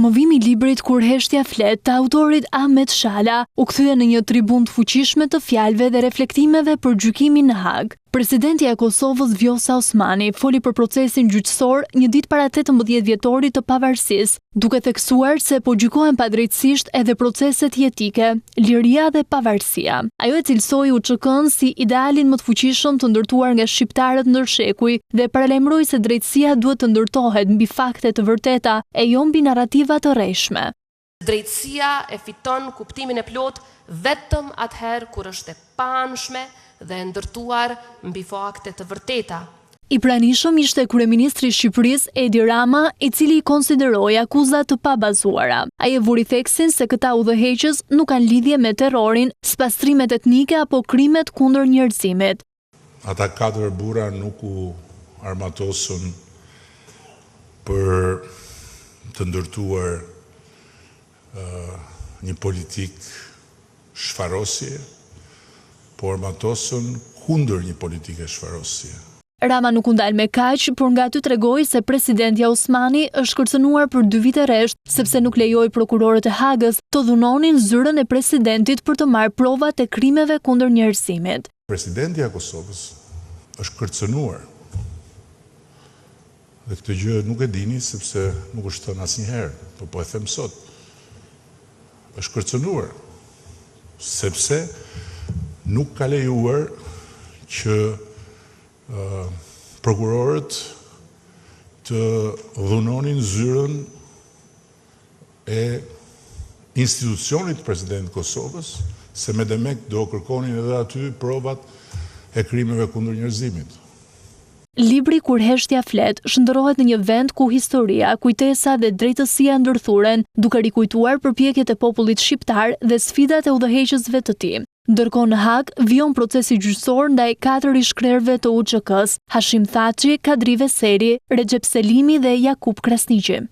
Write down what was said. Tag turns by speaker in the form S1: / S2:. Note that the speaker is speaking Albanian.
S1: Promovimi i librit Kur heshtja flet të autorit Ahmet Shala u kthye në një tribunë të fuqishme të fjalëve dhe reflektimeve për gjykimin në Hagë. Presidentja e Kosovës Vjosa Osmani foli për procesin gjyqësor një ditë para 18 vjetorit të pavarësisë, duke theksuar se po gjykohen padrejtësisht edhe proceset jetike, liria dhe pavarësia. Ajo e cilësoi UÇK-në si idealin më të fuqishëm të ndërtuar nga shqiptarët ndër shekuj dhe paralajmëroi se drejtësia duhet të ndërtohet mbi fakte të vërteta e jo mbi narrativa të rrejshme.
S2: Drejtësia e fiton kuptimin e plotë vetëm atëherë kur është e paanshme dhe e ndërtuar mbi fakte të vërteta.
S1: I pranishëm ishte kryeministri i Shqipërisë, Edi Rama, i cili i konsideroi akuzat të pabazuara. Ai e vuri theksin se këta udhëheqës nuk kanë lidhje me terrorin, spastrimet etnike apo krimet kundër njerëzimit.
S3: Ata katër burra nuk u armatosën për të ndërtuar një politikë shfarosje, po u armatosën kundër një politike shfarosje.
S1: Rama nuk u ndal me kaq, por nga aty tregoi se presidentja Osmani është kërcënuar për dy vite rresht, sepse nuk lejoi prokurorët e Hagës të dhunonin zyrën e presidentit për të marrë provat e krimeve kundër njerëzimit.
S3: Presidentja e Kosovës është kërcënuar dhe këtë gjë nuk e dini sepse nuk është thënë asnjëherë, por po e them sot. Është kërcënuar, sepse nuk ka lejuar që prokurorët të dhunonin zyrën e institucionit të presidentit të Kosovës, se me demek do kërkonin edhe aty provat e krimeve kundër njerëzimit.
S1: Libri Kur heshtja flet shndërrohet në një vend ku historia, kujtesa dhe drejtësia ndërthuren, duke rikujtuar përpjekjet e popullit shqiptar dhe sfidat e udhëheqësve të tij. Ndërkohë në Hagë, vijon procesi gjyqësor ndaj katër ish-krerëve të UÇK-së, Hashim Thaçi, Kadri Veseli, Rexhep Selimi dhe Jakup Krasniqi.